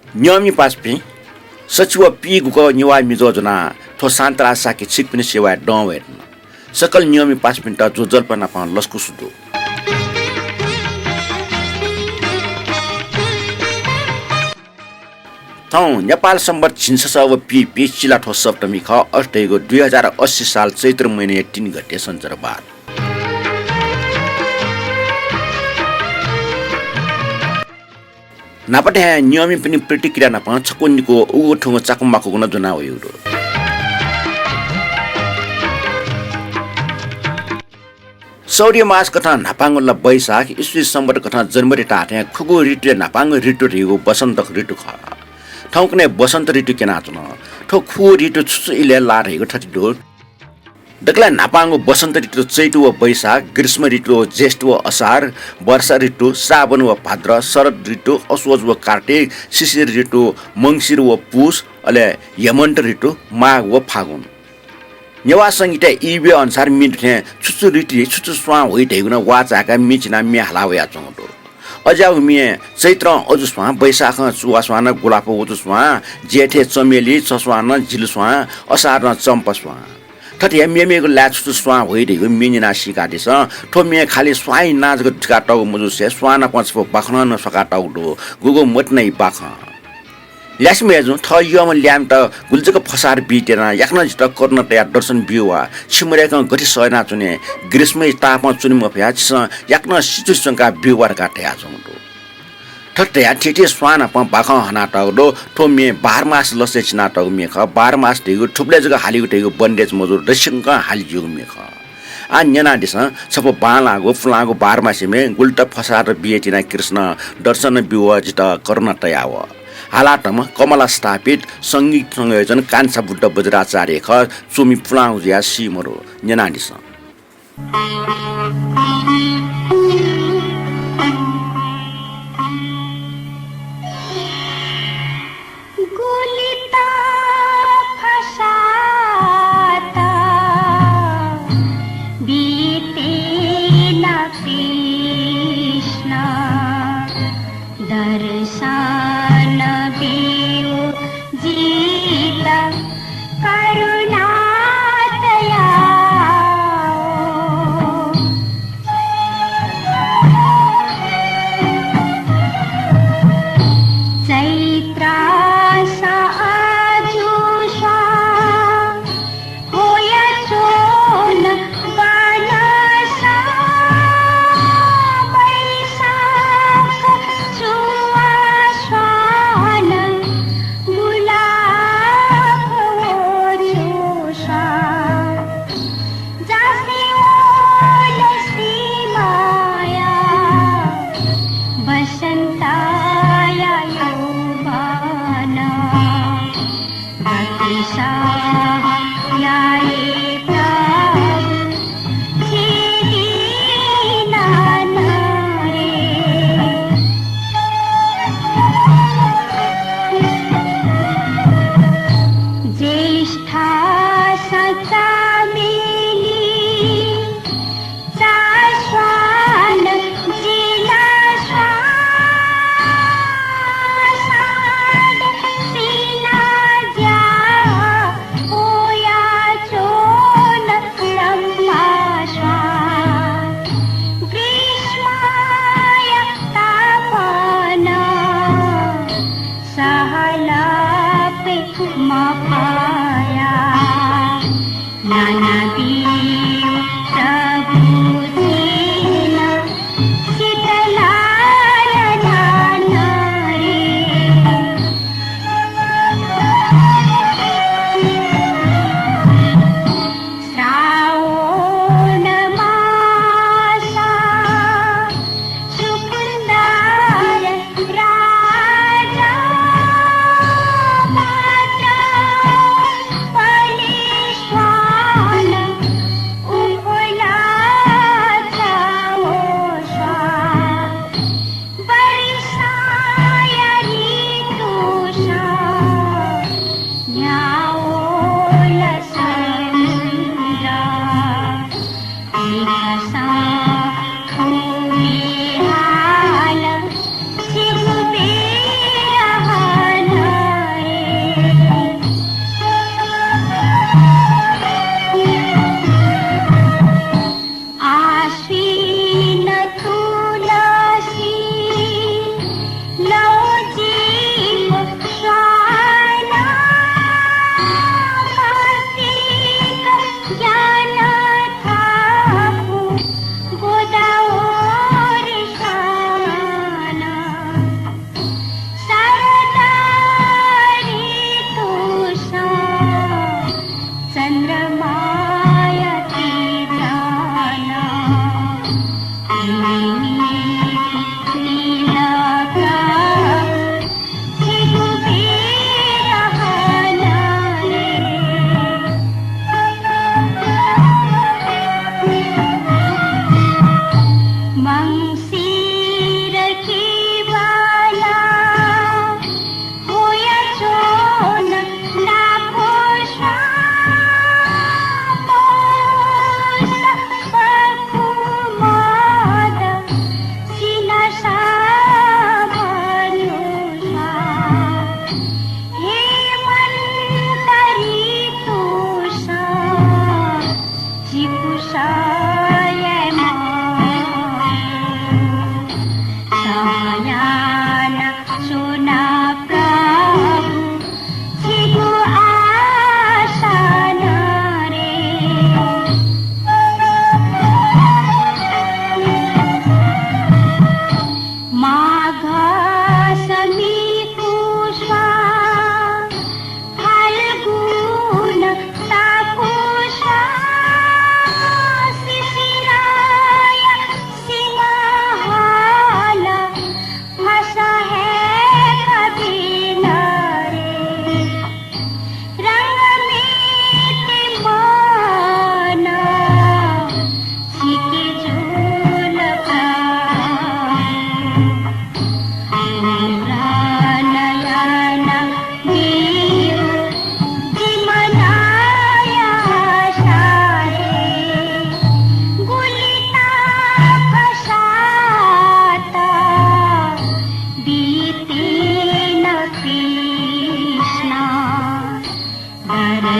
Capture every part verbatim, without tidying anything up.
न्यंमि पासापिं, सछि व पीगुक नेवाः मिजो ज्वनाः थ्व शान्तिराज शाक्य छिकपिनि सेवाय् दं वये धुन। सकल न्यंमि पासापिन्त ज्वजलपा नापं लसकुस दु। थौं नेपाल संवत् झिंछसः व पीपी चिला थ्व सप्तमी खः, अथे धइगु दुई हजार अस्सी साल चैत्र महिनाया तीन गते सञ्चरबार। न्हापा धाये न्यंमिपिनि प्रतिक्रिया नाप छकू निकू उगु थुगु चाकु माकुगु नं ज्वना वयागु दु। सौर्य मास कथं न्हापांगु ला बैशाख, इस्वी संवत् कथं जनवरी धाःथें खुगू ऋतुया न्हापांगु ऋतु धइगु वसन्त ऋतु खः। थौंकन्हय् वसन्त ऋतु क्यनाच्वन। थ्व खुगू ऋतु छु छु इलय् लाः धइगु थथे दु। दकलय् न्हापांगु वसन्त ऋतु चैत व बैशाख, ग्रीष्म ऋतु ज्येष्ठ व असार, वर्षा ऋतु सावन व भाद्र, शरद ऋतु असोज व कार्तिक, शिशिर ऋतु मंसिर व पुस, अले हेमन्त ऋतु माघ व फागुन। नेवाः संहिताय् ई ब्यू अनुसार मि दुथें छु छु ऋतुइ छु छु स्वां ह्वइ धइगु नं वाःचाय्काः मि चिनाः म्ये हाला वयाच्वंगु दु। अज्याःगु म्ये चैत्रं अजु स्वां, बैशाखं चुवा स्वां नं गुलाफ वचु स्वां, ज्येठय् चमेली, चस्वां नं झिलु स्वां, असारं चम्पा स्वां। थथे हे मेमेगु लाय् छु छु स्वां ह्वइ धइगु म्ये न्यनाः सीकादिसँ। थ्व म्ये खालि स्वांया नां जक थुइकातःगु मजुसे स्वां नाप छपु बाखनं नं स्वकातःगु दु। गुगु मतिना ई बाखं। ल्यासे मय्जुं, थः यःम्ह ल्याय्म्हयात गुलि जक फसाहार बी त्यनाः याकनं जितः करुणा तयाः दर्शन ब्यू वा। छि मदय्कं गथे सह यानाच्वने? ग्रीष्मया तापं च्वने मफयाः छिसं याकनं सिचुसे च्वंकाः ब्यू वा धकाः धयाच्वंगु दु। थथे धयाः थीथी स्वां नाप बाखं हनातःगु दु। थ्व म्ये बाह्र मास लसय् चिनातःगु म्ये खः। बाह्र मास धइगु थुबलय् जक हालीगु धइगु बन्देज मजू, दक्वसिबें हाली ज्यूगु म्ये खः। आः न्यनादिसँ, छपु बांलाःगु, पुलांगु बाह्र मासे म्ये गुलि तक फसाहार बिये तिनाः कृष्णं दर्शन ब्यू व जितः करुणा तयाः व। हालातःम्ह कमला स्थापित, संगीत संयोजन कान्छा बुद्ध बज्राचार्य खः, च्वमि पुलांगु जुयाः सी मरु। न्यनादिसँ। गुलि तक फसाहार बिये तिनि कृष्णं दर्शन ब्यू व जितः करुणा तयाः व। चैत्रस अजू स्वां ह्वयाच्वन बांलाःसा, बैशाख चुवा स्वां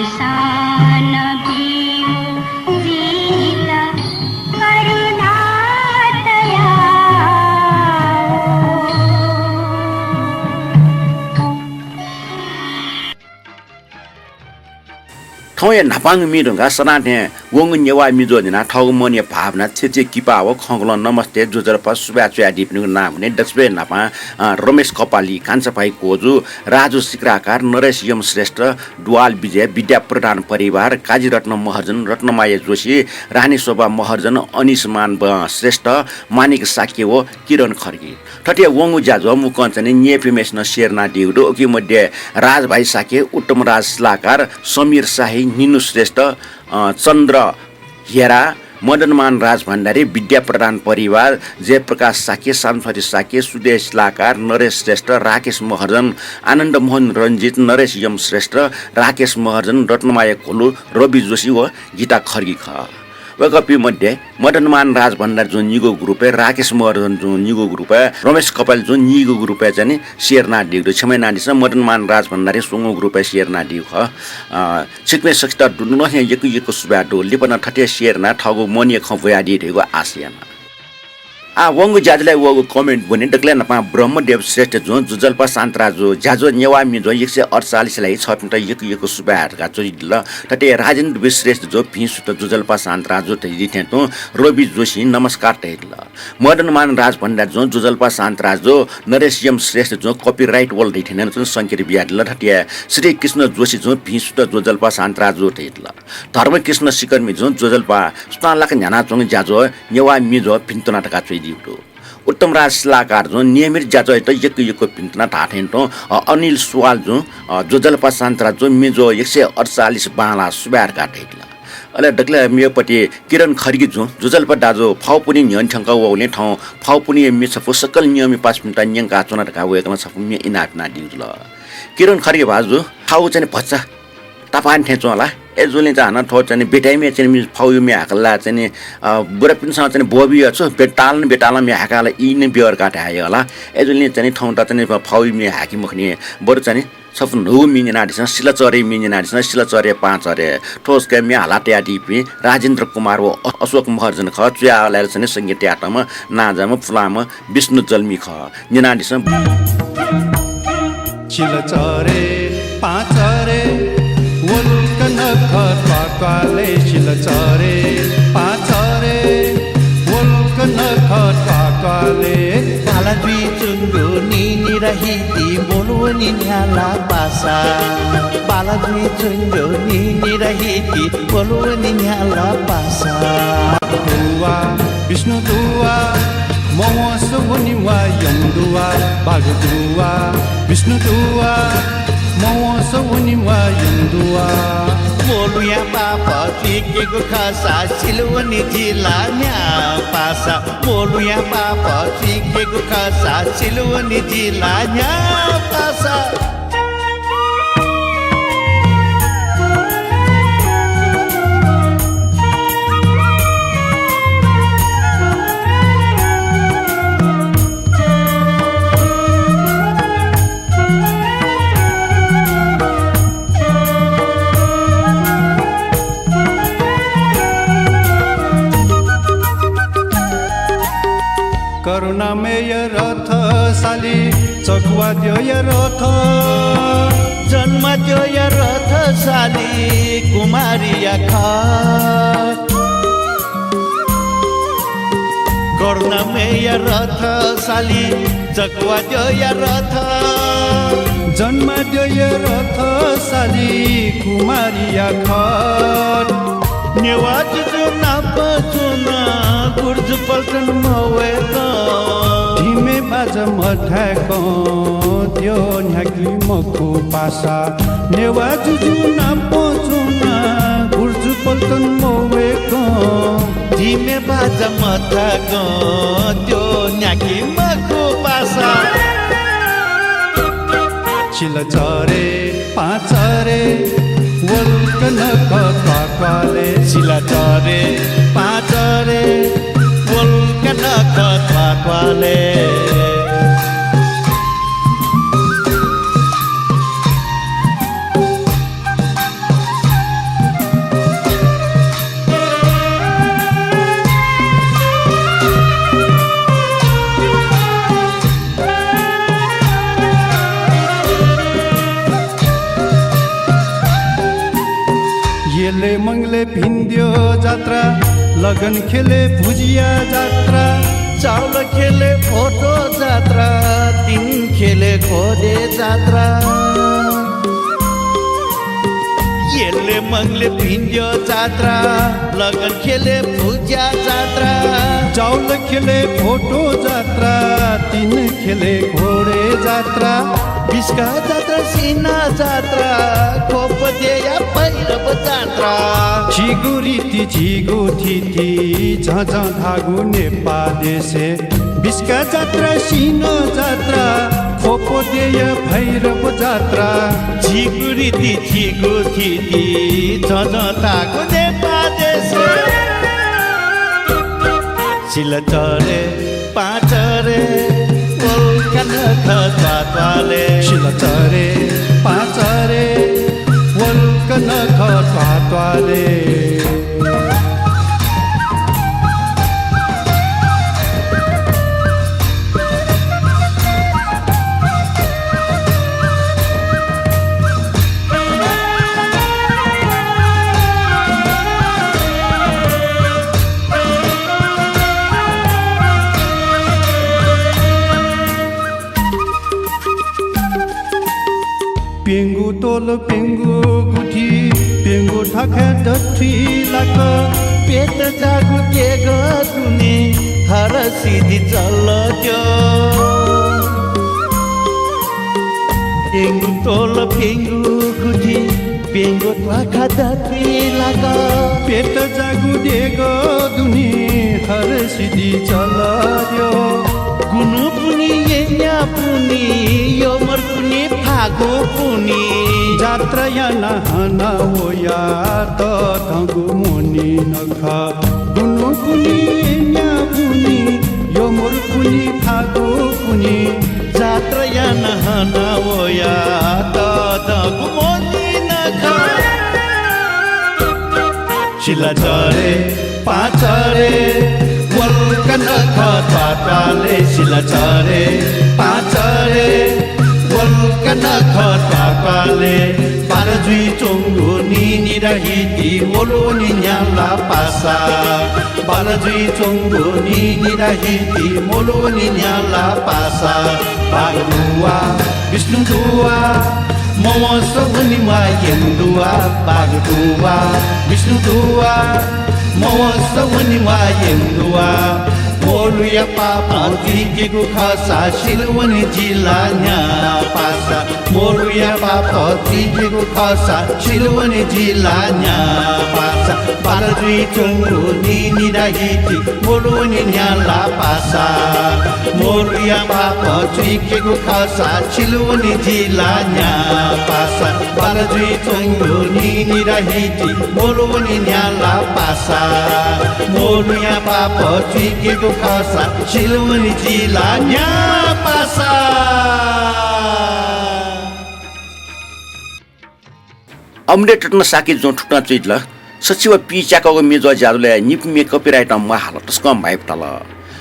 शान बियो जीत करुणा तया। थौंया न्हापांगु म्ये धुंकाः सदां थें वंगु नेवाः मिजो न्यनाः थःगु मनया भावना, छेँछेँ किपा व खँग्वलं नमस्ते, ज्वजलपा, सुभाय् च्वयादीपिनिगु नामं दकलय् न्हापां, अ, रमेश कपाली, कान्छाभाइ कोजु, राजु सिक्राकार, नरेश यम श्रेष्ठ, दुवाल विजय, विद्या प्रधान परिवार, काजीरत्न महर्जन, रत्नमाया जोशी, रानीशोभा महर्जन, अनिशमान ब-, श्रेष्ठ, मानिक शाक्य व किरण खड्गी। थथे वंगु ज्याझ्वः मुक्कं चाहिँ न्यय्पिम्हेसिनं share यानादीगु दु। उकी मध्ये राजभाइ शाक्य, उत्तमराज शिलाकार, समीर शाही, निनु श्रेष्ठ, अ, चन्द्र हेरा, मदनमान राजभण्डारी, विद्या प्रधान परिवार, जयप्रकाश शाक्य, सामछरी शाक्य, सुदेश शिलाकार, नरेश श्रेष्ठ, राकेश महर्जन, आनन्दमोहन रञ्जित, नरेश यम श्रेष्ठ, राकेश महर्जन, रत्नमाया घोलु, रवि जोशी व गीता खड्गी खः। वय्कःपिं मध्ये मदनमान राजभण्डारी जुं निगूगु ग्रुपय्, राकेश महर्जन जुं निगूगु ग्रुपय्, रमेश कपाली जुं निगूगु ग्रुपय् चाहिँ नि share यानादीगु दु। क्षमा यानादिसँ, मदनमान राजभण्डारी स्वंगू ग्रुपय् share यानादीगु खः। अ, छिकपिं सकसित दुनुगलंनिसें यक्व यक्व सुभाय् दु। लिपा नं थथे share यानाः थःगु मनया खँ ब्वयादी धइगु आशा याना। आः वंगु ज्याझ्वलय् वःगु comment ब्वने। दकलय् न्हापां ब्रह्मदेव श्रेष्ठ जुं ज्वजलपा शान्तराजु ज्याझ्वः नेवाः मिजो एक सय अठचालिस लागि छःपिन्त यक्व यक्व सुभाय् धकाः च्वयादिल। थथे राजेन्द्र वि श्रेष्ठ जुं भिं सुथ ज्वजलपा शान्तराजु धयादी थें तुं रवि जोशीं नमस्कार धयादिल। मदनमान राजभण्डारी जुं ज्वजलपा शान्तराजु, नरेश यम श्रेष्ठ जुं copyright wall धयादी थें तुं संकेत बियादिल। थथे श्रीकृष्ण जोशी जुं भिं सुथ ज्वजलपा शान्तराजु धयादिल। धर्मकृष्ण सिकर्मी जुं ज्वजलपा सुथांलाक न्ह्यानाच्वंगु ज्याझ्वः नेवाः मिजो भिन्तुना धकाः च्वयादीगु दु। उत्तमराज शिलाकार जुं नियमित ज्याझ्वःयात यक्व यक्व भिन्तुना धाःथें तुं, अ, अनिल सुवाल जुं, अ, ज्वजलपा शान्तराजु मिजो एक सय अठचालिस बांलाः सुभाय् धकाः धयादिल। अले दकलय् मेपट्टि किरण खड्गी जुं ज्वजलपा दाजु फाउपुन्हि न्ह्यःने थ्यंकः वःगुलिं थौं फाउपुन्हिया म्ये छपु सकल नियमया पासापिन्त न्यंकाच्वना धकाः वय्कलं छपु म्ये इनाप यानादीगु जुल। किरण खड्गी भाजु, फाउ चाहिँ नि भचा तापान थें च्वं ला? अय्जूगुलिं चाहिँ हानं थ्व चाहिँ नि बेटाइम्हय् चाहिँ नि फाउया म्ये हाकल ला चाहिँ नि, अ, बुरापिन्सं चाहिँ नि ब्वःबिया छु, बेतालं बेतालं म्ये हाकाः ला ई नं ब्यः धकाः धाये यः ला। अय्जूगुलिं चाहिँ नि थौंता चाहिँ नि फाउया म्ये हाके मखुनि, बरु चाहिँ नि छपु न्हूगु म्ये न्यनादिसँ, सिलाचह्रेया म्ये न्यनादिसँ, सिलाचह्रे पाहांचह्रे। थ्व छकः म्ये हाला तयादीपिं राजेन्द्र कुमार व अ-, अशोक महर्जन खः। च्वयाः लाय् चाहिँ नि संगीत तयातःम्ह नांजाःम्ह पुलांम्ह विष्णु जल्मी खः। न्यनादिसँ। सिलाचह्रे, पाहांचह्रे, वल्क नखः त्वाःत्वालय्। सिलाचह्रे, पाहांचह्रे, वल्क नखः त्वाःत्वालय्। बाला जुइच्वंगु निनिराहिति मोलवनी न्ह्याला पासा। बाला जुइच्वंगु निनिराहिति मोलवनी न्ह्याला पासा। दुवा, विष्णु दुवा, मवंसा वनी वा यम दुवा, बाघ दुवा, विष्णु दुवा, मवंसा वनी वा यम दुवा। मोलुया पाप चुइकेगु खःसा सिल वनी जिला न्ह्यापासा। मोलुया पाप चुइकेगु खःसा सिल वनी जिला न्ह्यापासा। करुणामय रथशाली चकवाद्यया रथ। जन्माद्यया रथशाली कुमारीया खः। करुणामय रथशाली चकवाद्यया रथ। जन्माद्यया रथशाली कुमारीया खः। नेवाः जुजु नाप च्वनाः गुर्जु पल्टन मवय्कं। धिमे बाजा मथाय्कं द्यः न्ह्याकी मखु पासा। नेवाः जुजु नाप च्वनाः गुर्जु पल्टन मवय्कं। धिमे बाजा मथाय्कं द्यः न्ह्याकी मखु पासा। सिलाचह्रे पाहांचह्रे वल्क नखः त्वाःत्वालय्। सिलाचह्रे पाहांचह्रे वल्क नखः त्वाःत्वालय्। भिंद्यः जात्रा, लगन खेले भुजिया जात्रा, चाउल खेले भोटो जात्रा, तिन खेले घोडे जात्रा। यले मंगले भिंद्यः जात्रा, लगन खेले भुजिया जात्रा, चाउल खेले भोटो जात्रा, तिन खेले घोडे जात्रा, बिस्का जात्रा, सिना जात्रा, खोपद्यःया भैरव जात्रा। झीगु रीति, झीगु थीथी, झंझं धाःगु नेपाः देशय्। बिस्का जात्रा, सिना जात्रा, खोपद्यःया भैरव जात्रा। झीगु रीति, झीगु थीथी, झंझं धाःगु नेपाः देशय्। सिलाचह्रे पाँचह्रे वल्क नखः त्वाःत्वाले। सिलाचह्रे पाँचह्रे वल्क नखः त्वाःत्वाले। प्यंगू तोल प्यंगू गुथि, प्यंगू ध्वाखा दथुइ लाक, प्यत जाःगु देगः दुने हरसिद्धि चलद्यः। प्यंगू तोल प्यंगू गुथि, प्यंगू ध्वाखा दथुइ लाक, प्यत जाःगु देगः दुने हरसिद्धि चलद्यः। गुन्हु पुन्हि, येँयाः पुन्हि, यमर पुन्हि, फागु पुन्हि। जात्रा याना हानं वया तःधंगु मोहनी नखः। गुन्हु पुन्हि, येँयाः पुन्हि, यमर पुन्हि, फागु पुन्हि। जात्रा याना हानं वया तःधंगु मोहनी नखः। सिलाचह्रे पाँचह्रे वल्क नखः त्वाःत्वाले। सिलाचह्रे पाँचह्रे वल्क नखः त्वाःत्वाले। बार जुइच्वंगु निनिदा हिति मोलवनी न्ह्याला पासा। बार जुइच्वंगु निनिदा हिति मोलवनी न्ह्याला पासा। बाघ दुवा, विष्णु दुवा, मवंस वनेमा येँ दुवा। बाघ दुवा, विष्णु दुवा, मवंस वनेमा येँ दुवा। मोलूया पापं चुइकेगु खःसा सिलवनी जिला न्ह्यापासा। मोलूया पापं चुइकेगु खःसा सिलवनी जिला न्ह्यापासा। बार जुइच्वंगु निनिदा हिति मोलवनी न्ह्याला पासा। मोलूया पापं चुइकेगु खःसा सिलवनी जिला न्ह्यापासा। बार जुइच्वंगु निनिदा हिति मोलवनी न्ह्याला पासा। मोलूया पापं चुइकेगु खःसा सिलवनी जिला न्ह्यापासा। अमृतरत्न शाक्यजुं थुकथं च्वयादिल, सच्छि व पीच्याकःगु म्ये ज्वः ज्याझ्वलय् निपु म्ये copyright म्वाः हाल, तसकं माया फुताल।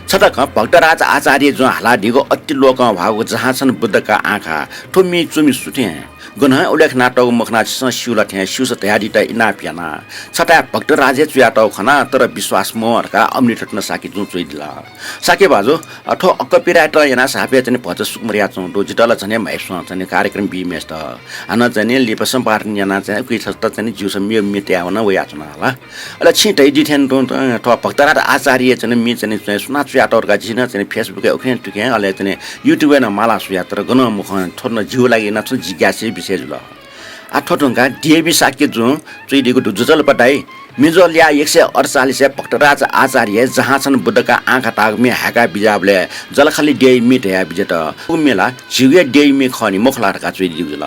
छता खँ भक्तराज आचार्यजुं हालादीगु अतिलोकं ह्वाःगु जहाँ छन बुद्ध का आँखा, थ्व म्ये च्वमि सु थें? गनं उल्लेख यानातःगु मखना, छिसं स्यू ला थें, स्यूसा धयादीत इनाप याना। छथाय् भक्तराजं च्वयातःगु खना, तर विश्वास मवं धकाः अमृतरत्न शाक्यजुं च्वयादिल। शाक्य भाजु, अ, थ्व copyright यानाः सापय् चाहिँ नि भचा सुकुमर याच्वंगु दु। जितः ला चाहिँ नि म्हाइपुसं चाहिँ नि कार्यक्रम बीम्हेसित। हानं चाहिँ नि लिपा सम्पादन यानाः चाहिँ नि उकियात चाहिँ नि जिमिसं मेगु म्ये तयावन वयाच्वना हला। अले छिं धयादी थें तुं, अ, थ्व भक्तराज आचार्यया चाहिँ नि म्ये चाहिँ नि सुनां च्वयातःगु धकाः जिं नं चाहिँ नि Facebook-य् उखें तुखें अले चाहिँ नि YouTube-य् नं माला स्वया, तर गनं मखं, थ्व नं जिगु लागि नं छुं जिज्ञासाया विषय जुल। आः थ्व धुंकाः देवी शाक्यजुं च्वयादीगु दु। ज्वजलपा दाइ, म्ये ज्वः ल्याः एक सय अठचालिसय् भक्तराज आचार्यया जहाँ छन बुद्ध का आँखा धाःगु म्ये हाय्का बिज्याःबलय् जःलाखःला देवी म्ये धयाः बिज्यात। व म्ये ला झीगु हे देवी म्ये खः नि मखु ला धकाः च्वयादीगु जुल।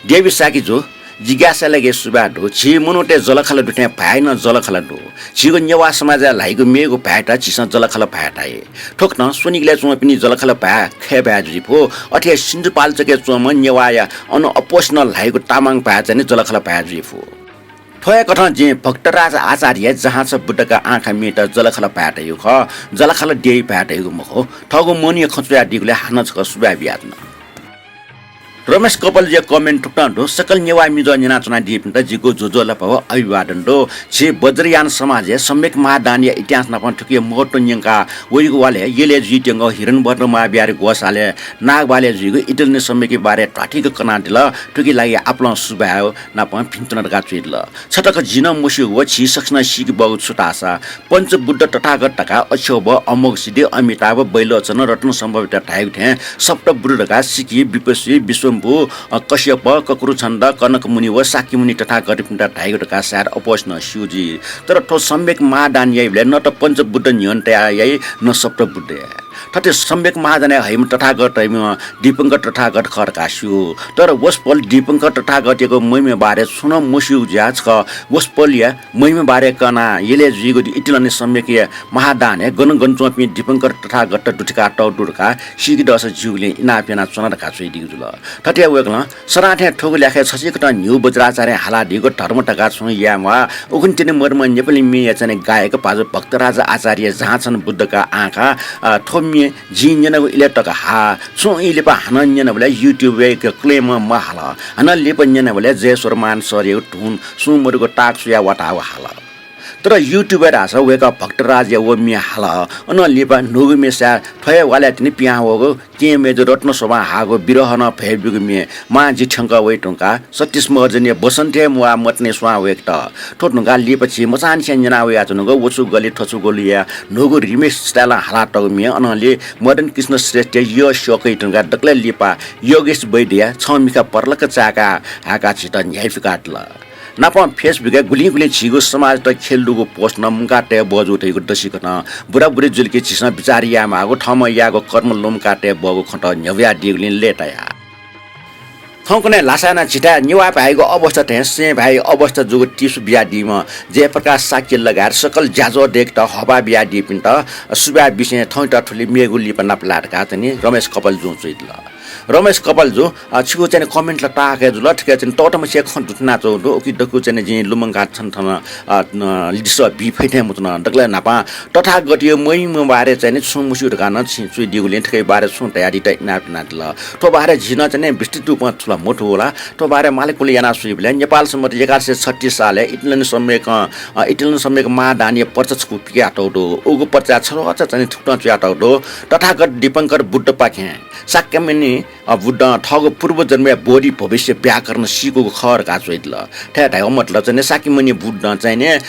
देवी शाक्यजु, जिज्ञासाया लागि सुभाय् दु। झी मनूतय् जःलाखःला दुथें भाय् नं जःलाखःला दु। झीगु नेवाः समाजय् ल्हाइगु मेगु भाय्‌त झीसं जःलाखःला भाय् धाइ। थुकथं स्वनिगलय् च्वंपिनि जःलाखःला भाय् खय् भाय् जुइफु। अथे हे सिन्धुपाल्चोकय् च्वंम्ह नेवाःया अन अप्वःसिनं ल्हाइगु तामाङ भाय् चाहिँ नि जःलाखःला भाय् जुइफु। थ्व हे कथं जिं भक्तराज आचार्यया जहाँ छन बुद्ध का आँखा म्येत जःलाखःला भाय् धयागु खः, जःलाखःला देवी भाय् धयागु मखु। थःगु मनया खँ च्वयादीगुलिं हानं छकः सुभाय् बियाच्वना। रमेश कपालजुया comment थुकथं दु। सकल नेवाः मिजं न्यनाच्वनादीपिन्त जिगु ज्वजलपा व अभिवादन दु। झी वज्रयान समाजय् सम्यक महादानया इतिहास नाप थुकिया महत्व न्यंका वइगु वालय् यलय् जुइत्यंगु हिरणभद्र महाविहार ग्वसालय् नागबहालय् जुइगु इटलनी सम्यकया बारे ध्वाथुइक कनादिल। थुकिया लागि आपालं सुभाय् नाप भिंतुना धकाः च्वयादिल। छतक जिं नं मस्यूगु व झी सकसिनं सीके बहःगु छु धाःसा, पञ्चबुद्ध तथागत धकाः अक्षोभ्य, अमोघसिद्धि, अमिताभ, वैलोचन, रत्नसम्भवयात धाइगु थें सप्तबुद्ध धकाः सिक्की, विपस्वी, विश्वम्भू, अ, कश्यप, ककुरुछन्द, कनकमुनि व शाक्यमुनि तथागतपिन्त धाइगु धकाः सायद अप्वःसिनं स्यू जुइ। तर थ्व सम्यक महादान याइबलय् न त पञ्चबुद्ध न्ह्यःने तयाः याइ, न सप्तबुद्ध याइ। थथे सम्यक महादानय् हइम्ह तथागत हइम्ह दीपंकर तथागत खः धकाः स्यू। तर वसपोल दीपंकर तथागतयागु महिमा बारे छुं नं मस्यूगु जुयाः छकः वसपोलया महिमा बारे कनाः यलय् जुइगु इटलनी सम्यकया महादानय् गन गन च्वंपिं दीपंकर तथागत दुथ्याकातःगु दु धकाः सीके दःसा ज्यूगुलिं इनाप यानाच्वना धकाः च्वयादीगु जुल। थथे वय्कलं सदां थें थुगु ल्याखय् छसिकथं न्ह्यू वज्राचार्यं हालादीगु धर्म धकाः छुं याये म्वाः। उखुन्हु तिनि मदुम्ह नेपाली म्येया चाहिँ गायक भाजु भक्तराज आचार्य झाँछन बुद्धका आँखा, अ, थ्व म्ये जिं न्यनागु इलय् तक हा। छुं ई लिपा हानं न्यनाबलय् YouTube-य् एक claim-ं म्वाः हाल। हानं लिपा न्यनाबलय् जयस्वरमान सरयागु धुन सुं मदुगु ताक सुयाः वाताः हाल। तर YouTube-य् धाःसा वय्कः भक्तराजया व म्ये हाल। अनं लिपा न्हूगु म्ये साय् थ्व हे वालय् तिनि पिहां वःगु केहेँ मय्जु रत्नशोभां हाःगु विरह नं भय् ब्यूगु म्ये मां जि थ्यंकः वइ धुंकाः सतीश महर्जनया बसन्त हे म्वाः मतने स्वां वय्केत। थ्व धुंकाः लिपा झी मचांनिसें न्यना वयाच्वनागु वछु गलि थछु गलि-या न्हूगु remix style-ं हालातःगु म्ये अनंलि मदन कृष्ण श्रेष्ठया यः स्यकइ धुंकाः दकलय् लिपा योगेश वैद्यया छं मिखा परलक चाय्काः हाय्काः झीत न्ह्याइपुकादिल। नापं Facebook-य् गुलिं गुलिं झीगु समाजयात ख्यलुगु post नं मुंकातये बहःजू धइगु दसिकथं बुराबुरी जुलिके झीसं बिचाः यायेमाःगु थःम्हं याःगु कर्म लुमंकातये बहःगु खँत न्ह्यब्वयादीगुलिं लय्ताया। थौंकन्हय् ल्हासां नं झीथाय् नेवाः भाय्‌यागु अवस्था थें सें भाय्‌या अवस्था जूगु तिसः बियादीम्ह जयप्रकाश शाक्य लगायत सकल ज्याझ्वः दय्केत हःपाः बियादीपिन्त सुभाय् बिसें थौंयात थुलि मेगु लिपा नापलाये धकाः चाहिँ नि रमेश कपालजुं च्वयादिल। रमेश कपालजु, अ, छिगु चाहिँ नि comment ला ताःहाकः जुल, थुकिया चाहिँ नि तःतामछि खँ दुथ्यानाच्वंगु दु। उकिं दक्व चाहिँ नि जिं लुमंकाः छन्त थन, अ, न, लिसः बी फइ थें मच्वन। दकलय् न्हापां तथागतया महिमा बारे चाहिँ नि छुं मस्यू धकाः नं छिं च्वयादीगुलिं थुकिया बारे छुं धयादीत इनाप यानादिल। थ्व बारे झी नं चाहिँ नि विस्तृत रूपं छु ला मथू ला। थ्व बारे मालेकुले याना स्वइबलय् नेपाल सम्बत एघार सय छत्तीस सालय् इटलनी सम्यकं, अ, इटलनी सम्यक महादानया पर्चा छकू पिकयातःगु दु। उगु पर्चाय् छगू चाहिँ नि थुकथं च्वयातःगु दु। तथागत दीपंकर बुद्धपाखें शाक्यमुनि, अ, बुद्धं थःगु पूर्वजन्मया बोधि भविष्य व्याकरण सीकूगु खः धकाः च्वयादिल। थथे धायेगु मतलब चाहिँ नि शाक्यमुनि बुद्धं चाहिँ नि, अ,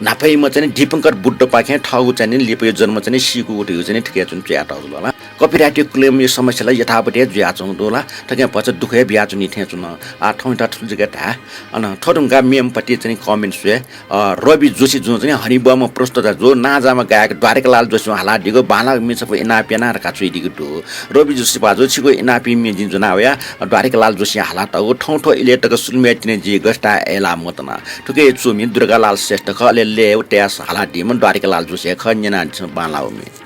न्हापायाम्ह चाहिँ नि दीपंकर बुद्धपाखें थःगु चाहिँ नि लिपाया जन्म चाहिँ नि सीकूगु धइगु चाहिँ नि थुकिया चाहिँ नि च्वयातःगु दु ला। Copyright-या claim-या समस्या ला यथावत हे जुयाच्वंगु दु ला। थुकिं भचा दुःख हे बियाच्वनी थें च्वन। आः थौंयात थुलि जक धाये। अन थ्व धुंकाः मेम्ह पार्टी चाहिँ नि comment स्वये। अ, रवि जोशीजुं चाहिँ नि हनेबहःम्ह प्रस्तोता जु, नांजाःम्ह गायक द्वारिकालाल जोशीं हालादीगु बांलाःगु म्ये छपु इनाप याना धकाः च्वयादीगु दु। रवि जोशी भाजु, छिगु इनापया म्ये जिं ज्वना वया, द्वारिकालाल जोशीं हालातःगु थौं थ्व इलय् तक सुलुमय् तिनि जि गथे धाये अय्‌लाः मतना। थुकिया च्वमि दुर्गालाल श्रेष्ठ खः, अले लय् व तयाः हालादीम्ह द्वारिकालाल जोशी हे खः, न्यनादिसँ बांलाःगु म्ये।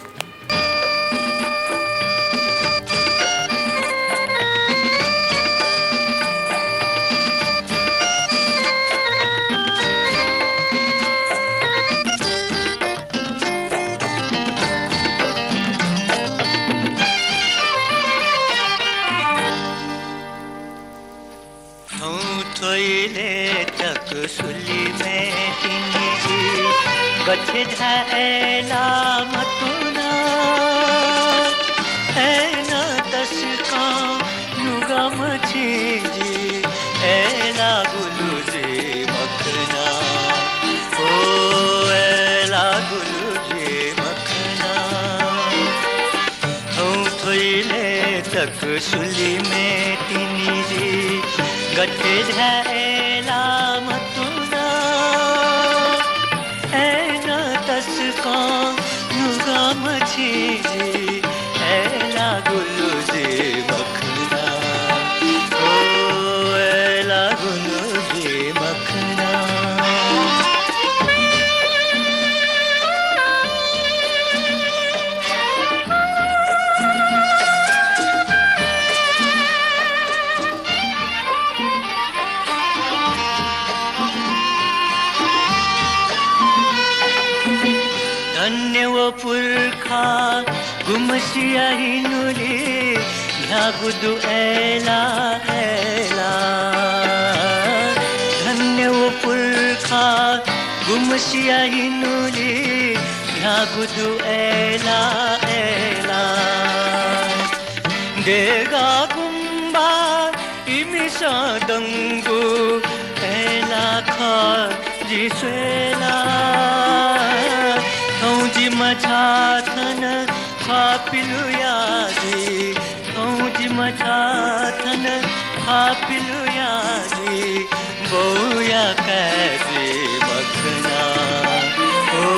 थौं थ्व इलय् तक सुलुमय् तिनि जि गथे धाये अय्‌लाः मतना। अय्‌नं तसकं नुगः मछिं जि अय्‌लाः गुलु जुइ मखना। ओ अय्‌लाः गुलु जुइ मखना। थौं थ्व इलय् तक सुलुमय् तिनि जि गथे धाये अय्‌लाः मतना। अय्‌नं तसकं नुगः मछिं जि अय्‌लाः गुलु जुइ मखना। ओ अय्‌लाः गुलु जुइ मखना। धन्य व पुर्खा गुम्हसिया हिनुलि न्ह्यागु दु अय्‌ला, अय्‌ला। धन्य व पुर्खा गुम्हसिया हिनुलि न्ह्यागु दु अय्‌ला, अय्‌ला। देगः गुम्बा इमिसं दंगु अय्‌ला खः जि स्वयेला। थौं जिमि छाथन ख्वाः पिलुया जि, थौं जिमि छाथन ख्वाः पिलुया जि, बौया काय् जुइ मखना, ओ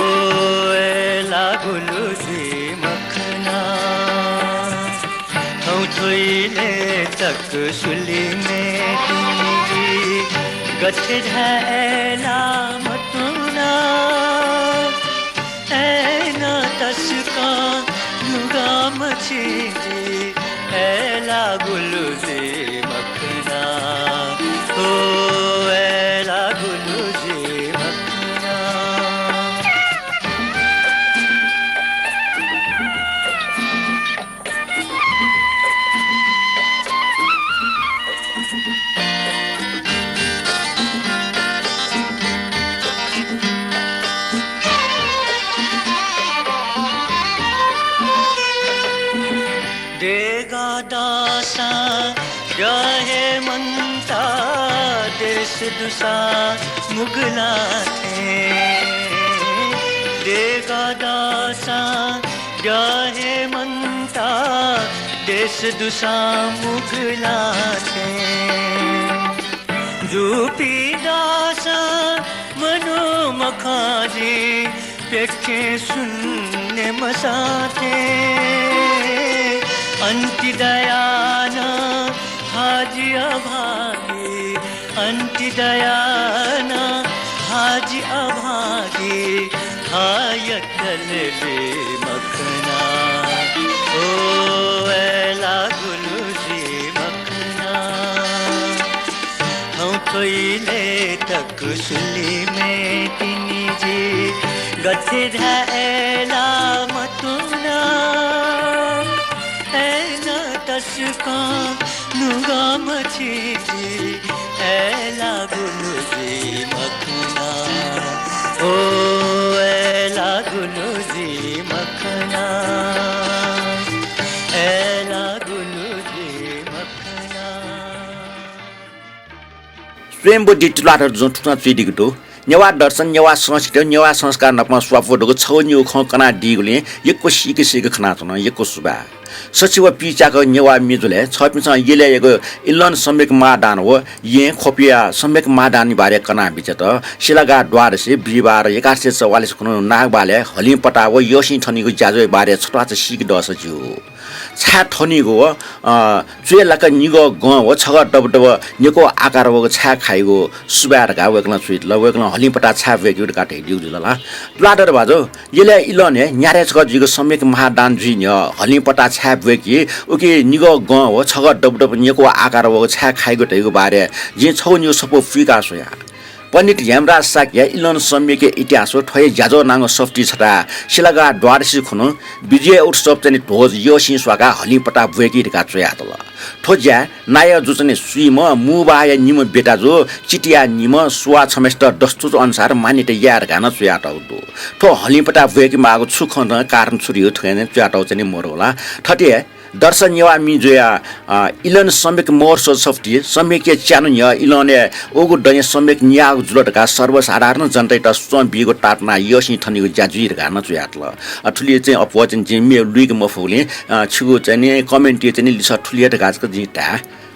अय्‌ला गुलु जुइ मखना। थौं थ्व इलय् तक सुलिमय् तिनि जि, गथे धाये अय्‌ला मत्वना। अय्‌नं तसकं नुगः मछिं जि, अय्‌ला गुलु जुइ मखना, ओ अय्‌ला गुलु जुइ मखना। देगः दःसां द्यः हे मन्त, देश दुसां मुगलाथें। देगः दःसां द्यः हे मन्त, देश दुसां मुगलाथें। जुपिं दःसां मनू मखं जि, प्यखें सुन्ने मसाथें। अन्ति दयानं हाजि अभागी, अन्ति दयानं हाजि अभागी, हायत लेले मखना, ओ अय्‌ला गुलु जुइ मखना। थौं थ्व इलय् तक सुलिमय् तिनि जि, गथे धाये अय्‌ला मत्वना। अय्‌नं तसकं नुगः मछिं जि, अय्‌ला गुलु जुइ मखना, ओ अय्‌ला गुलु जुइ मखना, अय्‌ला गुलु जुइ मखना। स्वयम्भू दि तुलाधर जुं थुकथं च्वयादीगु दु। नेवाः दर्शन, नेवाः संस्कृति, नेवाः संस्कार नाप स्वापू धुंकूगु छगू निगू खँ कनादीगुलिं यक्व सीके सीके खनाच्वना, यक्व सुभाय्। सछि व पिचाक नेवाः मिजु लय्, छपिन्सं यलय् याःगु इलन सम्यक महादान व येँ ख्वपुया सम्यक महादानया बारे कनाबिज्यात। सिलागाः द्वादशी, बिहिबार एघार सय चौवालिस खुन्हु नागबहालय् हलिं पता व यःसिं थनीगु ज्याझ्वःया बारे छत्वाःचा सीके दःसा ज्यू। छाय् थनीगु व, अ, च्वय् लाक निगः गं व छगः दबदब नेकः आकार वःगु छाय् खाइगु सुभाय् धकाः वय्‌कलं च्वयादिल। वय्‌कलं हलिं पता छाय् ब्वय्‌केगु धकाः धयादीगु जुल ला। तुलाधर भाजु, यलय् इलनय् न्यारे छकः जुइगु सम्यक महादान जुइ न्ह्यः हलिं पता छाय् ब्वय्‌की, उकी निगः गं व छगः दबदब नेकः आकार वःगु छाय् खाइगु धइगु बारे जिं छगू निगू सफू पुइका स्वया। पण्डित हेमराज शाक्यया इलन सम्यकया इतिहास व थ्व हे ज्याझ्वः नांगु सफुतिइ छता सिलागाः द्वादशी खुन्हु विजय उत्सव चाहिँ नि ध्वज यःसिं स्वाकाः हलिं पता ब्वय्‌की धकाः च्वयातल। थ्व ज्याय् नायः जु चाहिँ नि स्वीम्ह, मुभाःया निम्ह बेता जु, चिटिया निम्ह, सुवाः छम्हय्‌सित दस्तुर अनुसार मान्यता याये धकाः नं च्वयातःगु दु। थ्व हलिं पता ब्वय्‌के माःगु छु खँ नं कारण छु धइगु थुकिं नं च्वयातःगु चाहिँ नि मदु ला। थथे दर्शन नेवाः मिजुया, अ, इलन सम्यक महोत्सव सफुतिइ सम्यकया च्यान्हु न्ह्यः इलनय् उगु दँय् सम्यक न्याःगु जुल धकाः सर्वसाधारण जनतायात सुचं बीगु ताःतुना यःसिं थनीगु ज्या जुइ धकाः नं च्वयातल। अ, थुलि चाहिँ अप्वः चाहिँ जिं म्ये लुइके मफुगुलिं, अ, छिगु चाहिँ नि comment-य् चाहिँ नि लिसः थुलि हे धकाः जक जिं धाये।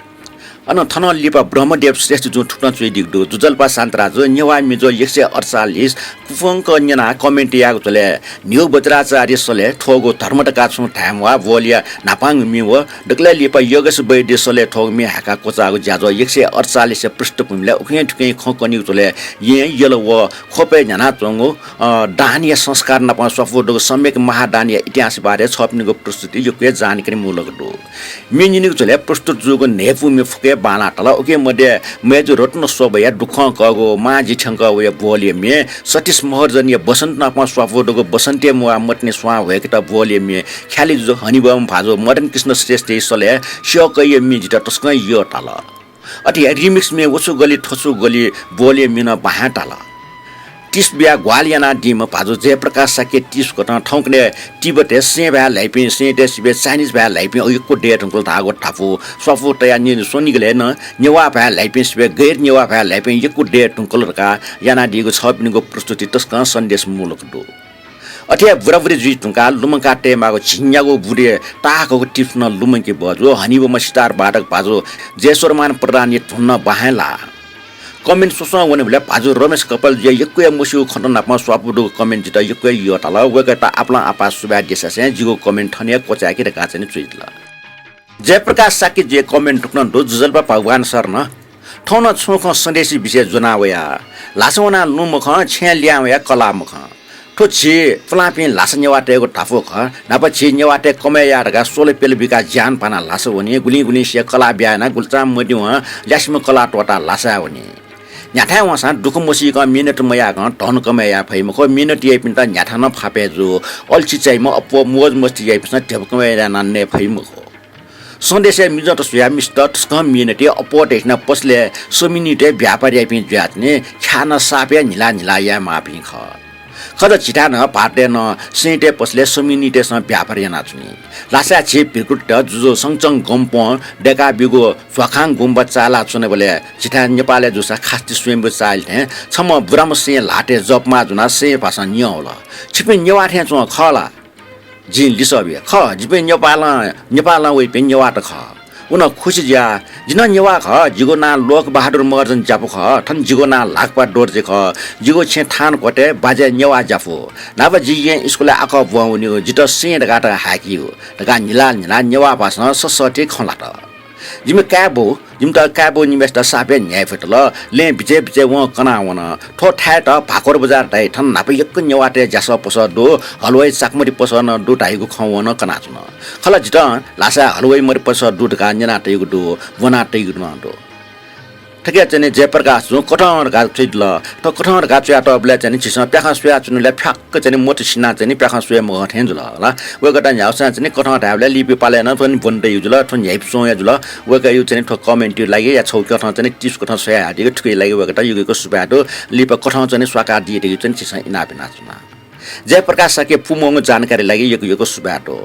अन थनं लिपा ब्रह्मदेव श्रेष्ठ जुं थुकथं च्वयादीगु दु। जुजल्पा शान्तराजु, नेवाः मिजु एक सय अठचालिस, कुफंक न्यनाः comment याःगु झ्वलय् न्ह्यू वज्राचार्य सलय् थ्वःगु धर्म धकाः छुं धायेम्वाः, बोलिया न्हापांगु मि व दकलय् लिपा योगेश वैद्य सलय् थ्वःगु मि हाय्‌काः क्वचाःगु ज्याझ्वः एक सय अठचालिसया पृष्ठभूमिलय् उखें थुखें खँ कनीगु झ्वलय् येँ, यल व ख्वपय् न्ह्यानाच्वंगु, अ, दानया संस्कार नाप स्वापू दुगु सम्यक महादानया इतिहास बारे छःपिनिगु प्रस्तुति यक्व हे जानकारी मूलक दु। म्ये न्यनीगु झ्वलय् प्रस्तुत जूगु न्हय्‌पु म्ये फुक्क बांलाः तल। उके मध्ये मय्जु रत्न शोभाया दुःखं कःगु मां जि थ्यंक वया ब्वहलया म्ये, सतीश महर्जनया बसन्त नापं स्वापू दुगु बसन्ते म्वाः मतिनि स्वां ह्वय्केत ब्वहलया म्ये, ख्यालि जुजु हनिबहःम्ह भाजु मदन कृष्ण श्रेष्ठया सलय् स्यकया म्ये जितः तसकं यःताल। अथे हे remix म्ये वछु गलि थ्वछु गलि ब्वहलया म्ये नं बांलाः तल। तिस बियाः ग्वाहालि यानादीम्ह भाजु जयप्रकाश शाक्य तिस कथं थौंकन्हय् तिब्बतय् सें भाय् ल्हाइपिं, सेंतय् सिबय् Chinese भाय् ल्हाइपिं यक्व दये धुंकल धाःगु धापू स्वापू तयाः न्यने स्वनिगलय् नं नेवाः भाय् ल्हाइपिं सिबय् गैर नेवाः भाय् ल्हाइपिं यक्व दये धुंकल धकाः यानादीगु छपिनिगु प्रस्तुति तसकं सन्देशमूलक दु। अथे हे बुराबुरी जुइ धुंकाः लुमंका तयेमाःगु झिंन्यागू बुरे ताःहाकःगु tips नं लुमंके बहःजू। हनीबहःम्ह सितार वादक भाजु जयस्वरमान प्रधानया धुन नं बांलाः। Comment स्वस्वं वनेबलय् भाजु रमेश कपालजुया यक्व हे मस्यूगु खँत नापं स्वापू दुगु comment जितः यक्व हे यःताल। वय्कःयात आपालं आपाः सुभाय् देछासें जिगु comment थन हे क्वचाय्के धकाः चाहिँ च्वयादिल। जयप्रकाश शाक्यजुया comment थुकथं दु, जुजलपा भगवान शरण। थौं नं छुं खँ सन्देशया विषयय् ज्वना वया। ल्हासा वनाः लुँ मखं, छेँय् लिहां वयाः कलाः मखं। थ्व झी पुलांपिं ल्हासा नेवाःतय्गु धापू खः। न्हापा झी नेवाःतय् कमय् याः धकाः स्वल प्यल बिकाः ज्यान भानाः ल्हासा वनी। गुलिं गुलिं सिया कलाः ब्याहा यानाः गुलिचां मदिवं ल्यासेम्ह कलाः त्वःताः ल्हासाय् वनी। न्ह्याथाय् वंसां दुःख मसीकं, मिहिनेत मयाकं धन कमय् याये फइ मखु। मिहिनेत याइपिन्त न्ह्याथाय् नं फापय् जू। अल्छी चाइम्ह, अप्वः, मोज मस्ती याइपिन्सं ध्यबा कमय् यानाः नये फइ मखु। सन्देशया मिजंत स्वयाः मिस्त तसकं मिहिनेत, अप्वः धइथें नं पसलय् समिनितय् व्यापार याइपिं जुयाच्वनी। ख्याः नं साप हे न्हिला न्हिला यायेमाःपिं खः। खः ला, झीथाय् नं भारतय् नं सेंतय् पसलय् समिनितय्सं व्यापार यानाच्वनी। ल्हासाय् झी भृगुत जुजु संचङ गम्पं दय्काः ब्यूगु झ्वाखां गुम्बा चाःहिलाच्वनाबलय् झीथाय् नेपालय् जूसा खास्ति स्वयम्भू चाःहिल थें छम्ह बुराम्ह सें ल्हातय् जःपमा जुनाः सें भासं न्यं वल। छिपिं नेवाः थें च्वं खः ला? जिं लिसः बिया, खः, जिपिं नेपालं, नेपालं वइपिं नेवाःत खः। व नं खुसि जुयाः, जि नं नेवाः खः, जिगु नां लोकबहादुर महर्जन ज्यापु खः, थन जिगु नां ल्हाकपा दोर्जे खः, जिगु छेँ थानकोटय् बाज्याय् नेवाः ज्यापु। न्हापा जि येँ स्कुलय् आखः ब्वं वनीगु, जितः सें धकाः तक हाय्कीगु धकाः न्हिला न्हिला नेवाः भासं ससःति खँ ल्हात। जिमि काय्बौ, जिमित काय्बौ निम्हय्सित साप हे न्ह्याइ फुत ला, लँय् बिचय् बिचय् वं कनावन। थ्व थाय्‌त भाकोर बजार धाइ, थन न्हापा यक्व नेवाःतय् ज्यासः पसः दु, हलवाइ चाकमरि पसः नं दु धाइगु खँ वं नं कनाच्वन। खः ला, जितः ल्हासाय् हलवाइ मरि पसः दु धकाः न्यनातयागु दु, ब्वनातयागु नं दु। थुकिया चाहिँ नि जयप्रकाशजुं कथं धकाः च्वयादिल। थ्व कथं धकाः च्वयातःबलय् चाहिँ नि झीसं प्याखं स्वयाच्वनेबलय् फ्याक्क चाहिँ नि मत सिनाः चाहिँ नि प्याखं स्वये मखं थें जुल ला। वय्‌कःयात न्ह्याःसां चाहिँ नि कथं धायेबलय् लिपा पालय् नं थ्व नि ब्वनेत यु जुल, थ्व न्ह्याइपुच्वंगु हे जुल। वय्‌कःया चाहिँ नि थ्व comment-या लागि या छगू कथं चाहिँ नि tips कथं स्वयाहयादीगु थुकिया लागि वय्‌कःयात यक्व यक्व सुभाय् दु। लिपा कथं चाहिँ नि स्वाकादियादीगु चाहिँ नि झीसं इनाप यानाच्वना। जयप्रकाश शाक्यया पूमवंगु जानकारीया लागि यक्व यक्व सुभाय् दु।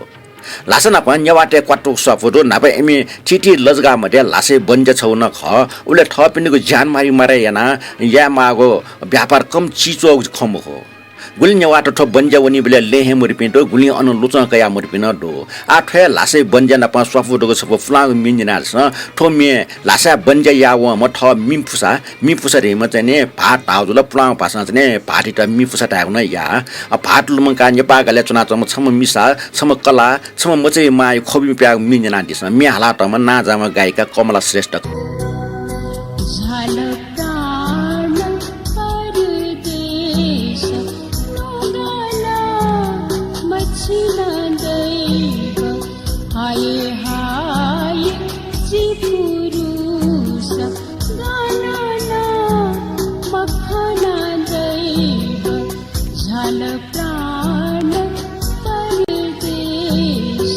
ल्हासा नाप नेवाःतय् क्वातुक स्वापू दु। न्हापा इमि थीथी लजगाः मध्ये ल्हासय् बन्ज्या छगू नं खः। उबलय् थःपिनिगु ज्यान मारी मारे यानाः यायेमाःगु व्यापार कम चिच्वःगु खँ मखु। गुलिं नेवाःत थ्व बन्ज्या वनीबलय् लँय् हे मदुपिं दु, गुलिं अन लुचं कयाः मदुपिं नं दु। आः थ्व हे ल्हासय् बन्ज्या नाप स्वापू दुगु छपु पुलांगु म्ये न्यनादिसँ। थ्व म्ये ल्हासाय् बन्ज्या याः वंम्ह थः मिपुसा, मिपुसा धइम्ह चाहिँ नि भाःत धाःगु जुल, पुलांगु भासं चाहिँ नि भाःतयात मिपुसा धायेगु नं याः। अ, भाःत लुमंकाः नेपाः गालय् च्वनाच्वंम्ह छम्ह मिसा, छम्ह कलाः, छम्ह मचाया मांया ख्वबि प्याःगु म्ये न्यनादिसँ। म्ये हालातःम्ह नांजाःम्ह गायिका कमला श्रेष्ठ। झाल प्राण परदेश नुगल मछिन दैव हाय हाय जि पुरुष गणना मखना दैव झाल प्राण परदेश।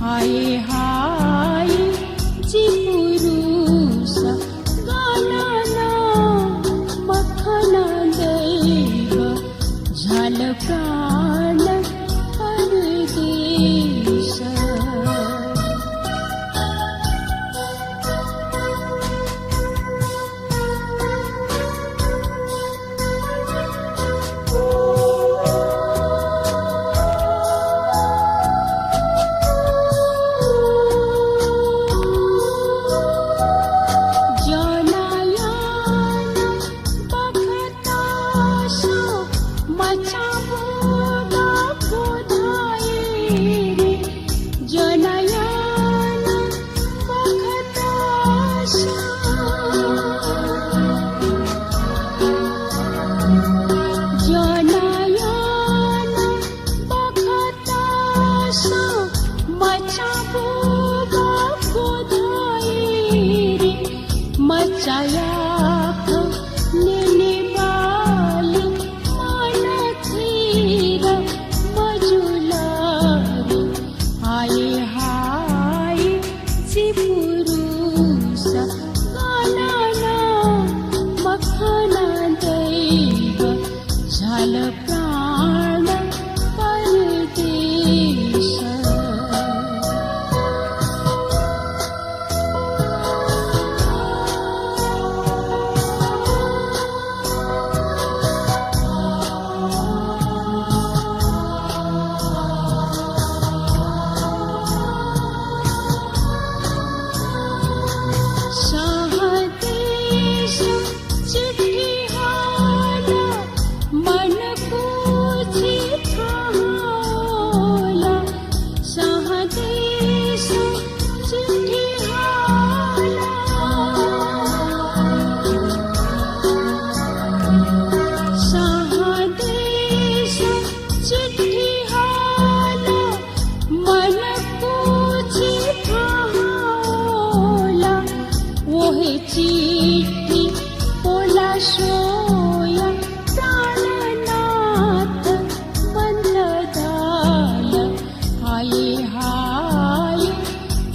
हाय हाय जि पुरुष चायाख न्यनेबाली मनथिर मजुल रे। हाय हाय जि पुरुष गनन मखना दैव झल प्राण परदेश। सहदेश चिट्ठी हाला, मन कुछि थाहा होला। सहदेश चिट्ठी हाला, सहदेश चिट्ठी हाला, मन कुछि थाहा होला। व हे चिट्ठी पोला स्वया प्राणनाथ मन्त धाल। हाय हाय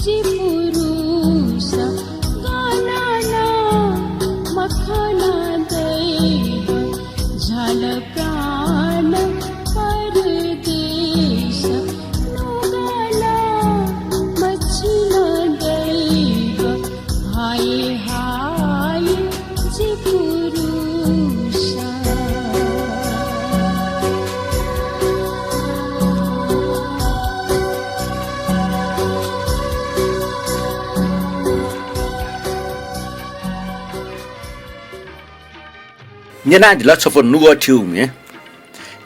जि पुरुष गनन मखना दैव झल प्राण परदेश। नुगल मछिन दैव हाय हाय जि पुरुष। न्यनादिल छपु नुगः थ्यू म्ये।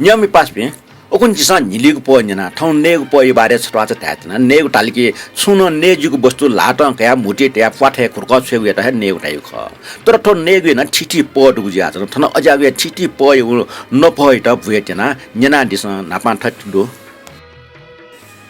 न्यंपिं पासापिं, उखुन्हु झीसं न्हिलिगु पः न्यना, थौं नयेगु पःया बारे छत्वाःचा धायेत्यना। नयेगु धाल कि छुं नं नये ज्यूगु वस्तु ल्हातं कयाः म्हुतुइ तयाः प्वाथय् खुर्कः छ्वयेगुयात हे नयेगु धाइगु खः। तर थ्व नयेगुया नं थीथी पः दुगु जुयाच्वन। थन अज्याःगुया थीथी पःया उ नपःयात बुयात्यना। न्यनादिसँ, न्हापां थथे दु।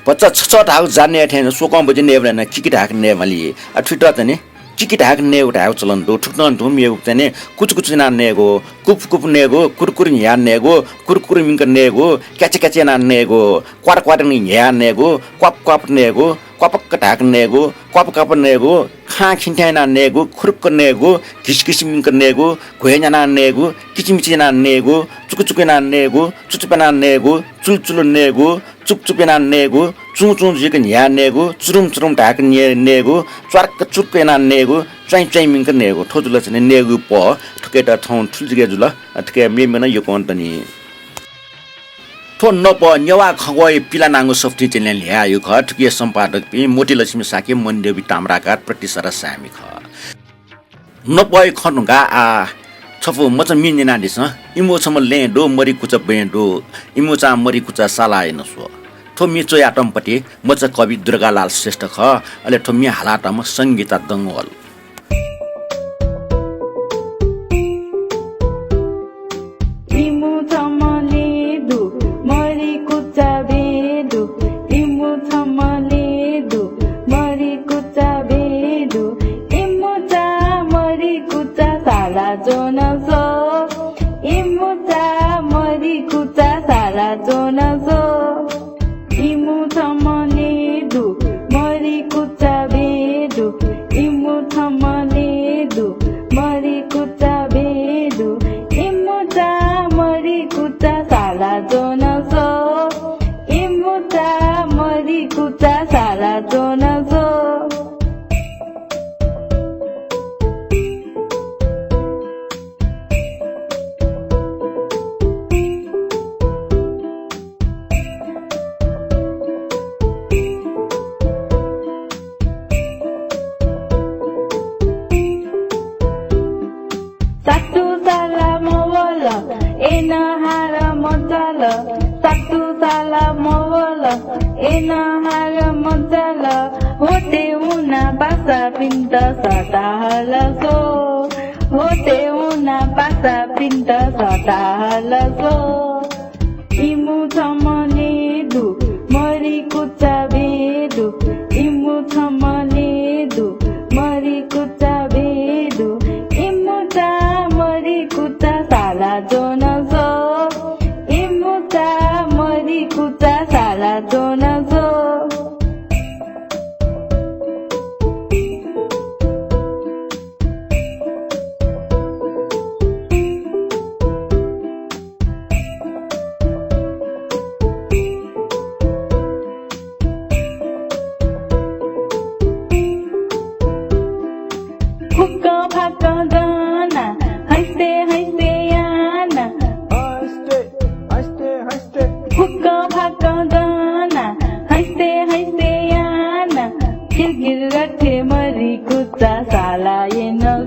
भचा छछः धाःगु जा नये थें स्वकं बज्या नयेबलय् नं किकि धाय्‌क नयेमाली। आ, थुइत चाहिँ नि किकि धाय्‌क नयेगु धायेगु चलन दु। थुकथं धुं मेगु चाहिँ नि कुचकुच यानाः नयेगु, कुप कुप नयेगु, कुरकुर न्ह्याः नयेगु, कुरकुर मिंक नयेगु, क्याचे क्याचे यानाः नयेगु, क्वार क्वार न्ह्याः नयेगु, क्वाप क्वाप नयेगु, क्वापक्क धाय्‌क नयेगु, क्वाप क्वाप नयेगु, खां खिन्थ्यां यानाः नयेगु, खुरुक्क नयेगु, घिस घिस मिंक नयेगु, घ्वय् न्यानाः नयेगु, किचिमिचि यानाः नयेगु, चुकु चुकु यानाः नयेगु, चुचुप यानाः नयेगु, चुलचुल नयेगु, चुपचुप यानाः नयेगु, चुं चुं जुइक न्ह्याः नयेगु, चुरुम चुरुम धाय्‌क न्ये-, नयेगु, च्वार्क चुर्क यानाः नयेगु, च्वाइँ च्वाइँ मिंक नयेगु। थ्व जुल चाहिँ नि नयेगु पः। थुकियात थौं थुलि जक जुल। थुकिया मेमेगु नं यक्व दनि। थ्व नपः नेवाः खँग्वःया पिलानांगु सफुतिइ चाहिँ नि ल्हायेगु खः। थुकिया सम्पादकपिं मोतीलक्ष्मी शाक्य, मणिदेवी ताम्राकार, प्रतिसरा साय्‌मि खः। नपःया खँ धुंकाः आः छपु मचा म्ये न्यनादिसँ। इमिगु छम्ह लँय् दु, मरि कुचा बँय् दु। इमिगु चां मरि कुचा सालाः याना स्व। थ्व म्ये च्वयातःम्ह पति मचा कवि दुर्गालाल श्रेष्ठ खः। अले थ्व म्ये हालातःम्ह संगीता डंगोल। इमु छम्ह लँय् दु, मरि कुचा बँय् दु। इमु छम्ह लँय् दु, मरि कुचा बँय् दु। इमु चां मरि कुचा सालाः च्वन स्व। इमु चां मरि कुचा सालाः च्वन स्व। इमु छम्ह लँय् दु, मरि कुचा बँय् दु। इमु छम्ह लँय् दु, मरि कुचा बँय् दु। इमु चां मरि कुचा सालाः च्वन स्व। इमु चां मरि कुचा सालाः च्वन स्व। सातु सालाः मवल, अय्नं हार मचाल। सातु सालाः मवल, अय्नं हार मचाल। होते हुना पासापिन्त सःता हल स्व। होते हुना पासापिन्त सःता हल स्व। इमु छम्ह लँय् दु, मरि कुचा बँय् दु। इमु छम्ह लँय् दु, मरि कुचा बँय् दु।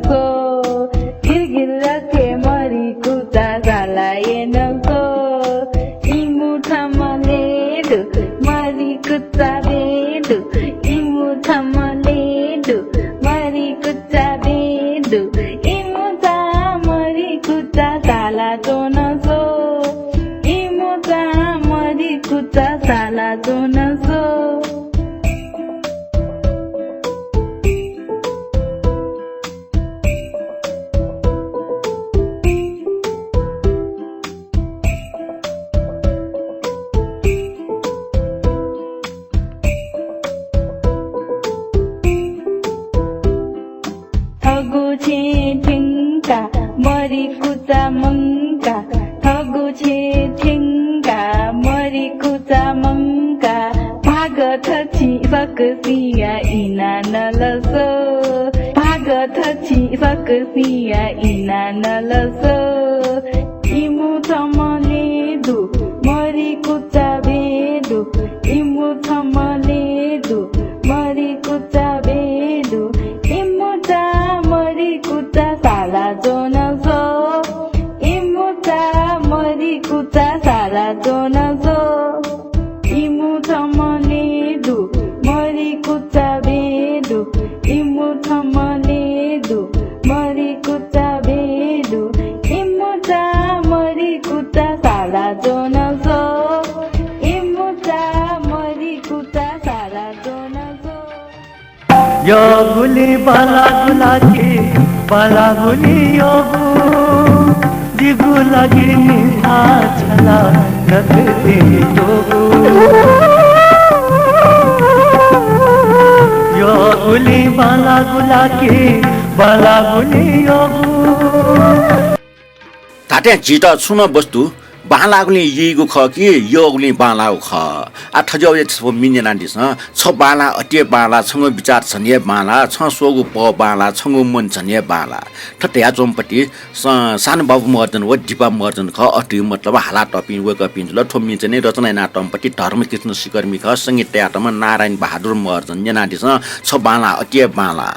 सो, गिरगिरके मरि कुचा साला येन सो। इमु थमले दु, मरि कुचा बेदु। इमु थमले दु, मरि कुचा बेदु। इमु चा मरि कुचा साला च्वन सो। इमु चा मरि कुचा साला च्वन सो। थगु छेँ थ्यंका, मरि कुचा मंका। थगु छेँ थ्यंका, मरि कुचा मंका। भागथछि सकसिया इना नलसो। भागथछि सकसिया इना नलसो। इमु थमले दु, मरि कुचा बेदु। इमु थमले दु, मरि कुचा बेदु। इमु चा मरि कुचा साला च्वन सो। इमु चा मरि कुचा साला च्वन सो। इमु थमले दु, मरि कुचा बेदु। इमु थमले दु, मरि कुचा बेदु। इमु चा मरि कुचा साला च्वन सो। इमु चा मरि कुचा साला च्वन सो। यःगुलिं बांलाःगु ला कि बांलाःगुलिं यःगु, जिगु लागि निसाः छला नकतिनि तोगु। यःगुलिं बांलाःगु ला कि बांलाःगुलिं यःगु। धात्थें झीत छुं नं वस्तु बांलाःगुलिं यःगु खः कि यःगुलिं बांलाःगु खः। आः थज्याःगु छपु मि न्यनादिसँ। छ बांलाः अति हे बांलाः, छंगु बिचाः छन्हु हे बांलाः, छं स्वःगु पह बांलाः, छंगु मन छन्हु हे बांलाः। थथे धयाच्वंपति स-, सानु बाबु महर्जन व दिपा महर्जन खः। अथे मतलब हालातःपिं वय्कःपिं जुल। थ्व मि चाहिँ रचना यानातःम्ह पति धर्मकृष्ण सिकर्मी खः, संगीत तयातःम्ह नारायण बहादुर महर्जन। न्यनादिसँ, छ बांलाः अति हे बांलाः।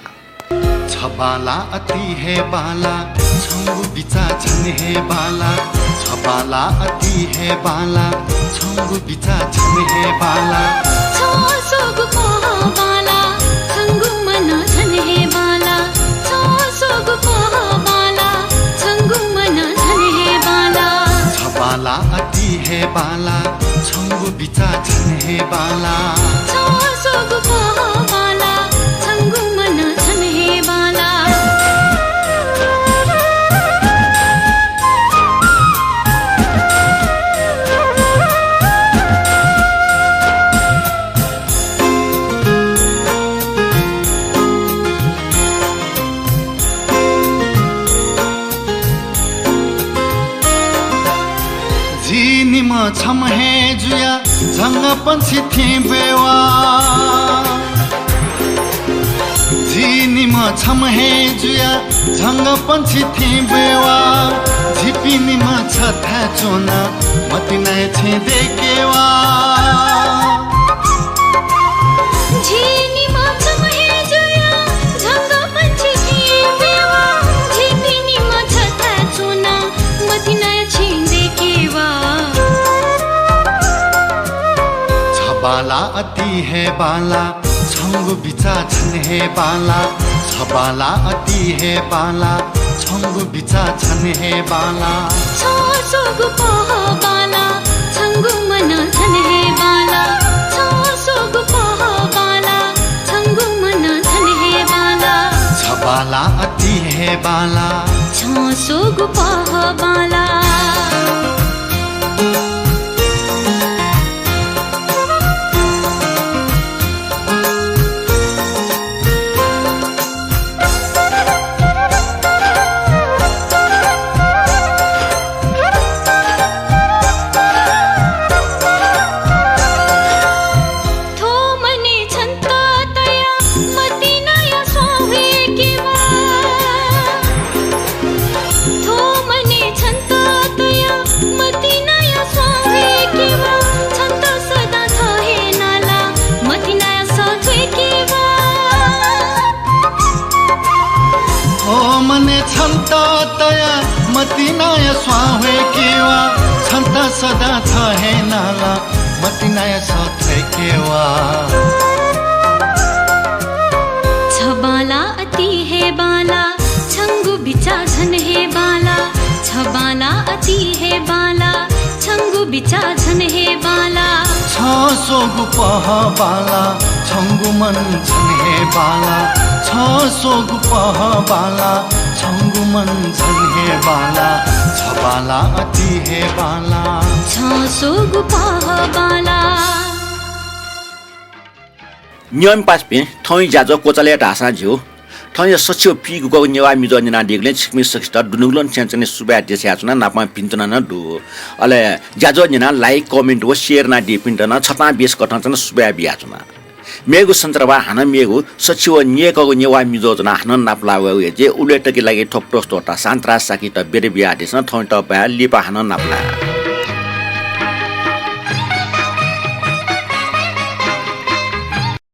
छ बांलाः अति हे बांलाः, छंगु बिचाः छन्हु हे बांलाः। छ बांलाः अति हे बांलाः, छंगु बिचाः छन्हु हे बांलाः। छ स्वःगु पह बांलाः, छंगु मन छन्हु हे बांलाः। छ स्वःगु पह बांलाः, छंगु मन छन्हु हे बांलाः। छ बांलाः अति हे बांलाः, छंगु बिचाः छन्हु हे बांलाः। छ स्वःगु पह बांलाः, छंगु मन छन्हु हे बांलाः। झी निम्ह छम्ह हे जुया झंगःपंक्षी थें ब्वयेवा। झी निम्ह छम्ह हे जुया झंगःपंक्षी थें ब्वयेवा। झीपिं निम्ह छथाय् च्वना मतिनाया छेँ दय्केवा। झी निम्ह छम्ह हे जुया झंगःपंक्षी थें ब्वयेवा। झीपिं निम्ह छथाय् च्वना मतिनाया छेँ दय्केवा। छ बांलाः अति हे बांलाः, छंगु बिचाः छन्हु हे बांलाः। छ बांलाः अति हे बांलाः, छंगु बिचाः छन्हु हे बांलाः। छ स्वःगु पह बांलाः, छंगु मन छन्हु हे बांलाः। छ स्वःगु पह बांलाः, छंगु मन छन्हु हे बांलाः। छ बांलाः अति हे बांलाः, छ स्वःगु पह बांलाः। थोमने छन्त तया मतिनाया स्वां हुइकेवा। थोमने छन्त छन्त तया मतिनाया स्वां ह्वय्‌केवा, छन्त सदां छ हे नाला मतिनाया सः थ्वय्‌केवा। छ बांला अति हे बांला, छंगु बिचाः झन हे बांला। छ बांला अति हे बांला, छंगु बिचाः झन हे बांला। छ स्वःगु पह बांला, छंगु मन झन हे बांला। छ स्वःगु पह बांला, छंगु मन झन हे बांला। छ बांला अति हे बांला। छ स्वःगु पह बांला। नियम पासापिं, थौंया ज्याझ्वः क्वचालय् धाःसां ज्यू। थौंया सछिव पीगुकःगु नेवाः मिजः न्यनादीगुलिं छिकपिं सकसित दुनुगलंनिसें च्वने सुभाय् देछायाच्वना, नापं भिंतुना नं दु। अले ज्याझ्वः न्यनाः like, comment व share यानादीपिन्त नं छतां बेस कथं च्वना सुभाय् बियाच्वना। मेगु सञ्चारवाः हानं मेगु सछिव न्यय्‌कःगु नेवाः मिजः ज्वनाः हानं नापलाः वयेगु हे। उबलय् तकया लागि थ्व प्रस्तोता शान्तराज शाक्ययात बिदा बियादिसँ। थौंयात बाय्, लिपा हानं नापलाये।